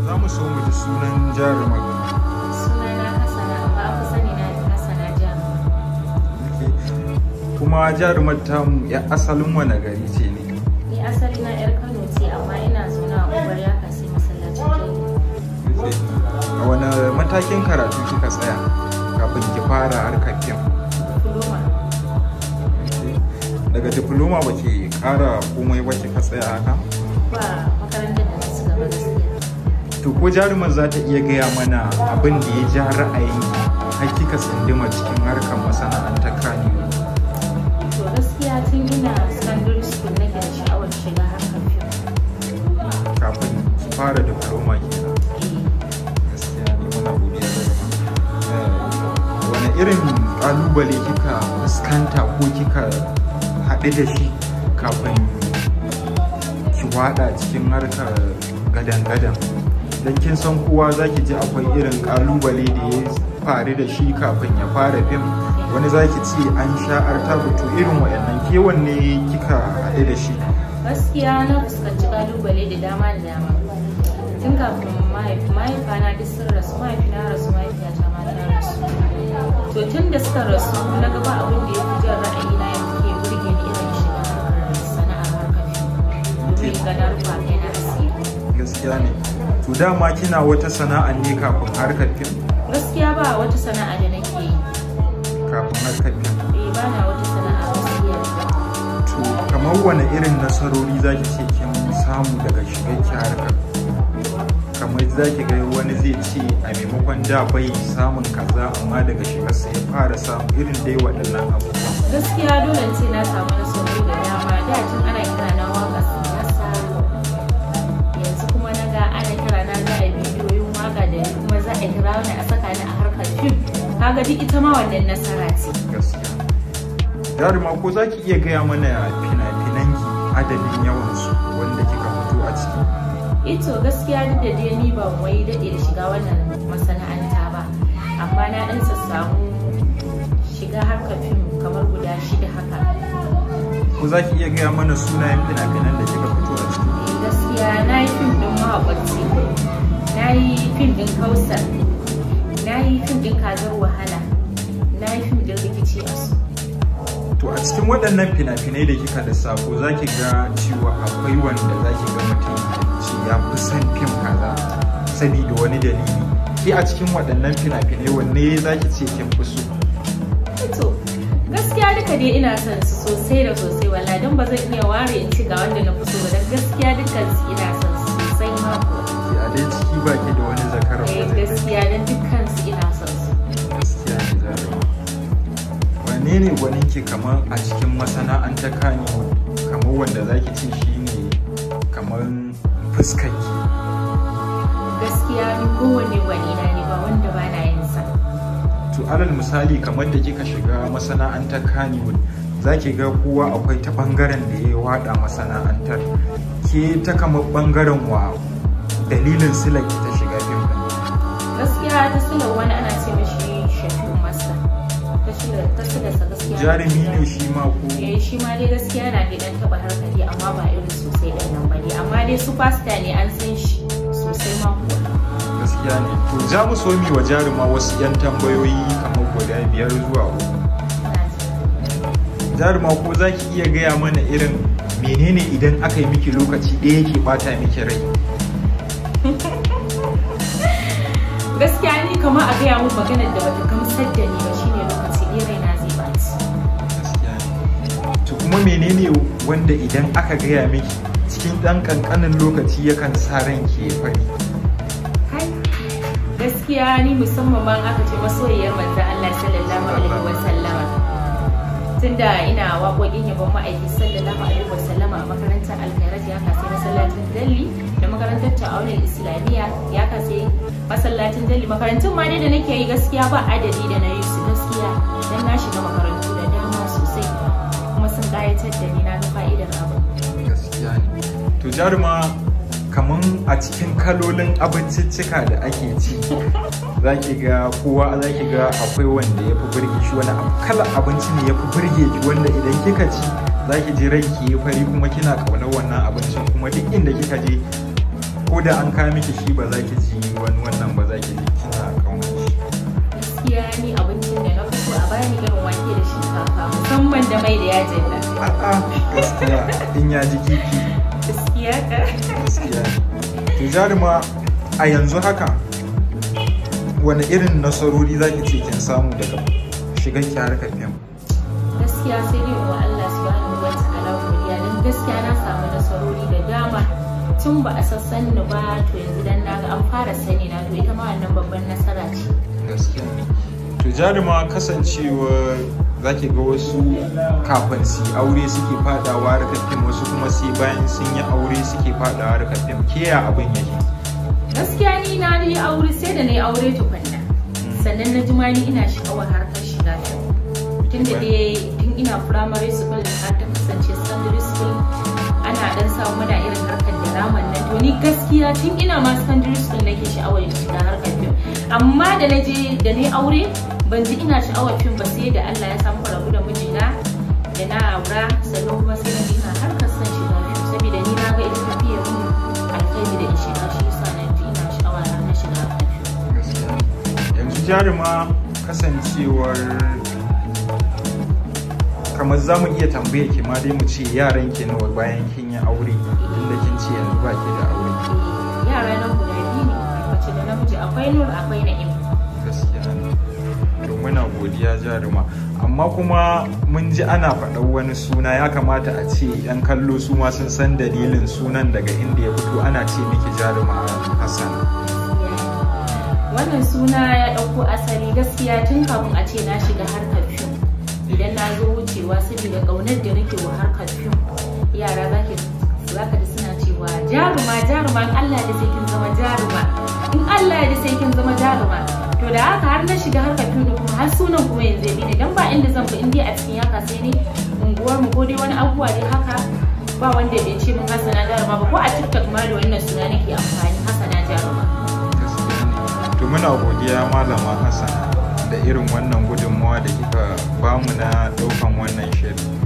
Za mu so mu ji sunan jarumar. Sunana Hassana, amma an fi sani na da Hassana Jaruma. Kuma jarumar tamu ya asalin wane gari ce ne? Ni asali na 'yar Kano ce, amma ina zaune a unguwar Yakasai, masallacin Jaili. A wane matakin karatu kika tsaya kafin ki fara harkar fim? Diploma. Daga diploma ba ki kara komai ba, kika tsaya haka? Ba makarantar da na ci gaba gaskiya. To, ko jarumar za ta iya gaya mana abin da ya ja ra'ayinki har kika tsunduma cikin harkar masana'antar Kannywood? To, gaskiya tun ina secondary school nake da sha'awar shiga harkar fim. Kafin ki fara diploma kenan? Eh. Gaskiya ne, muna godiya jaruma. Wane irin kalubale kika fuskanta ko kika haɗu da shi kafin ki waɗa cikin harkar gadan-gadan? Don kin san kowa zaki ji akwai irin kalubale da ya faru da shi kafin ya fara fim. Wani zaki ce an sha artabu. To, irin waɗannan ke wanne kika haɗu da shi? Gaskiya na fuskanci kalubale da dama da dama. Tun kafin mahaifana duk sun rasu, mahaifina rasu, mahaifiyata ma ta rasu. To, tun da suka rasu na ga ba abin da ya fi jan ra'ayina ya ke burge ni irin shiga harkar sana'ar harkar fim. Domin ga na rufa kaina asiri. Gaskiya ne. To, dama kina wata sana'a ne kafin harkar fim? Gaskiya ba wata sana'a da nake yi. Kafin harkar fim? Eh, ba na wata sana'a gaskiya. To, kamar wane irin nasarori zaki ce kin samu daga shigarki harkar? Kamar zaki ga wani zai ce a maimakon da bai samun kaza, amma daga shigarsa ya fara samu, irin dai waɗannan abubuwan. Gaskiya dole in ce na samu nasarori da dama. Da tun ana kira na waka siyasa, yanzu kuma na ga ana kira na za a yi bidiyoyin waka da ni, kuma za a kira wani a saka ni a harkar fim. Kaga duk ita ma wannan nasara ce. Gaskiya. Jaruma, ko zaki iya gaya mana fina-finanki, adadin yawansu wanda kika fito a ciki? Ito, gaskiya duk da dai ni ban wai daɗe da shiga wannan masana'anta ba, amma na ɗan samu shiga harkar fim kamar guda shida haka. Ko zaki iya gaya mana sunayen fina-finan da kika fito a ciki? Eh, gaskiya na yi fim ɗin Mahaƙurci, na yi fim ɗin Kausar, na yi fim ɗin Kazar Wahala, na yi fim ɗin Rikici a Su. To, a cikin waɗannan fina-finai da kika lissafo, za ki ga cewa akwai wanda za ki ga mutum ce ya fi son fim kaza saboda wani dalili. Ke a cikin waɗannan fina-finai, wanne za ki ce kin fi so? To, gaskiya duka dai ina son su sosai da sosai walla, don ba zan iya ware in ci ga wanda na fi so ba, don gaskiya dukkan su ina son su sosai ma kuwa. Ke a dai ciki ba ki da wani zakaran Eh, wajen? gaskiya don dukkan su ina son su. Gaskiya ne jaruma. Wane ne gwaninki kamar a cikin masana'antar Kannywood, kamar wanda za ki ce shi ne kamar fuskarki? Gaskiya ni kowanne gwanina ne, ba wanda ba na yin sa. To, alal misali kamar da kika shiga masana'antar Kannywood, za ki ga kowa akwai ta bangaren da ya wada masana'antar. Ke ta kamar bangaren wa dalilin silar ki ta shiga fim din? Gaskiya ta silar wani ana ce mishi Shafi'u Masta. Ta silarsa gaskiya. Jarumi ne shi ma ko? Eh, shi ma dai gaskiya yana dai dan taba harkar dai, amma ba irin sosai din nan ba dai, amma dai superstar ne, an san shi sosai ma kuwa. Gaskiya ne. To, za mu so mi wa jaruma wasu yan tambayoyi kamar guda biyar zuwa uku. Ina jin. Jaruma, ko za ki iya gaya mana irin menene idan aka yi miki lokaci ɗaya yake bata miki rai? Gaskiya ni kamar a gaya mun maganar da bata gamsar da ni ba, shine lokaci ɗaya raina zai ɓaci. Gaskiya ne. To, kuma menene wanda idan aka gaya miki cikin ɗan ƙanƙanin lokaci yakan sa ranki ya fari? Kai, gaskiya ni musamman ma in aka ce masoyiyar manzon Allah sallallahu alaihi wa sallama, tunda ina waƙoƙin yabon ma'aiki sallallahu alaihi wa sallama a makarantar Alkhairat ya kasai masallacin Dalli da makarantar Ta'awun Islamiyya ya kasai masallacin Dalli, makarantun ma dai da nake yi gaskiya ba adadi da na yi su gaskiya, dan na shiga makarantu da dama sosai kuma sun ƙayatar da ni, na ga fa'idar abin. Gaskiya ne. To, jaruma, kaman a cikin kalolin abinciccika da ake ci, za ki ga kowa za ki ga akwai wanda ya fi burge shi. Wani kalar abinci ne ya fi burge ki, wanda idan kika ci za ki ji ranki ya fari kuma kina ƙaunar wannan abincin, kuma duk inda kika je ko ko da an kawo miki shi ba za ki ji wani wannan ba, za ki ji kina kaunar shi? Gaskiya ni abincin da na fi so a bani irin wake da shinkafa, musamman da mai da yajin nan. A'a, gaskiya in ya ji kifi. Gaskiya ka. Gaskiya. To jaruma, a yanzu haka wani irin nasarori za ki ce kin samu daga shigar ki harkar fim? Gaskiya sai dai wa Allah subhanahu wa ta'ala godiya, don gaskiya na samu nasarori da dama tun ba a sassan ni ba. To yanzu dan naga an fara sani na, to ita ma wannan babban nasara ce. Gaskiya. To jaruma, kasancewa za ki ga wasu kafin su yi aure suke fadawa harkar fim, wasu kuma sai bayan sun yi aure suke fadawa harkar fim, ke ya abin yake? Gaskiya ni na yi aure, sai da na yi aure tukunna sannan na ji ma ni ina sha'awar harkar shiga fim. Tun da dai tun ina primary school har ta kasance secondary school ana dan samu muna irin harkar diraman nan. To ni gaskiya tun ina ma secondary school nake sha'awar shiga harkar fim, amma da na je da na yi aure ban ji ina sha'awar fim ba, sai da Allah ya samu rabu da mijina da na aura, sannan kuma sai na ji ina harkar son shiga fim, saboda ni na ga ita tafiya mun alkhairi da in shiga, shi yasa na ji ina sha'awa har na shiga harkar fim. Gaskiya. Yanzu jaruma, kasancewar kamar za mu iya tambaye ki ma dai mu ce yaran ki nawa bayan kin yi aure, tunda kin ce yanzu ba ki da aure? Yara nan guda biyu ne, mace da namiji, akwai Nur, akwai Na'im. Gaskiya ne. To muna godiya jaruma, amma kuma mun ji ana faɗar wani suna, ya kamata a ce yan kallo su ma sun san dalilin sunan daga inda ya fito. Ana ce miki jaruma Hassan. Wannan suna ya ɗauko asali gaskiya tun kafin a ce na shiga harkar fim. Idan na zo wucewa, saboda ƙaunar da nake wa harkar fim, yara zaka ji suna cewa jaruma, jaruma, in Allah da sai kin zama jaruma, in Allah da sai kin zama jaruma. To da haka har na shiga harkar fim din kuma har sunan kuma yanzu ya bi ni, dan ba inda zan bi in dai a cikin yaka sai ne unguwar mu ko dai wani abubuwa dai haka, ba wanda bai ce min Hassana Jaruma ba. Ko a TikTok ma da wannan suna nake amfani, Hassana Jaruma. Gaskiya ne. To muna godiya malama Hassana da irin wannan gudunmawa da kika bamu na ɗaukan wannan shiri.